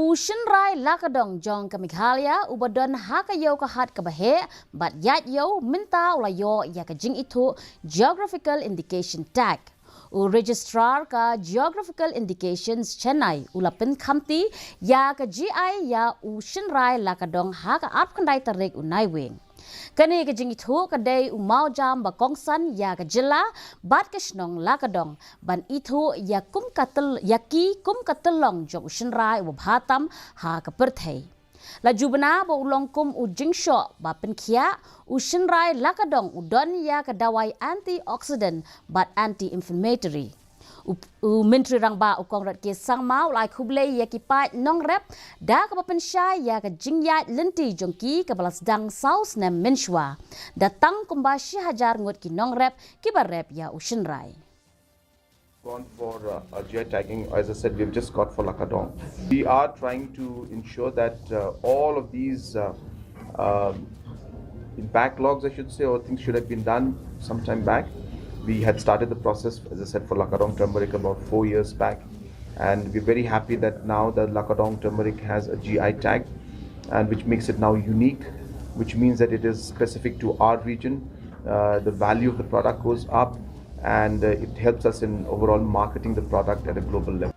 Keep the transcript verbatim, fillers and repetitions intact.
U shynrai lakadong jong ka Meghalaya uba don ha ka ïew ka hat kaba heh bad ïaid ïew mynta u la ïoh ïa ka jingithuh Geographical Indication Tag. U Registrar ka Geographical Indications Chennai u la pynkhamti ïa ka G I ïa u shynrai lakadong ha ka arphew khyndai tarik u Naiwieng. Kane ka jingithuh ka dei u mawjam ba kongsan ïa ka jylla bad ka shnong lakadong ban ithuh ïa kum ka tyl-, ïa ki kum ka tyllong jong u shynrai uba bha tam ha ka pyrthei. La ju bna ba u long kum u jingshoh ba pynkhiah, u shynrai lakadong u don ïa ka dawai antioxidant bad anti-inflammatory. U, u Myntri Rangbah u Conrad K Sangma u la ai khublei ïa ki paid nongrep da kaba pynshai ïa ka jingïaid lynti jong ki kaba la sdang saw snem mynshuwa. Da tang kumba shi hajar ngut ki nongrep kiba rep ïa u shynrai. Gone for uh, a G I tagging, as I said, we've just got for Lakadong. We are trying to ensure that uh, all of these uh, um, backlogs, I should say, or things should have been done some time back. We had started the process, as I said, for Lakadong turmeric about four years back. And we're very happy that now the Lakadong turmeric has a G I tag, and which makes it now unique, which means that it is specific to our region. Uh, the value of the product goes up, and uh, it helps us in overall marketing the product at a global level.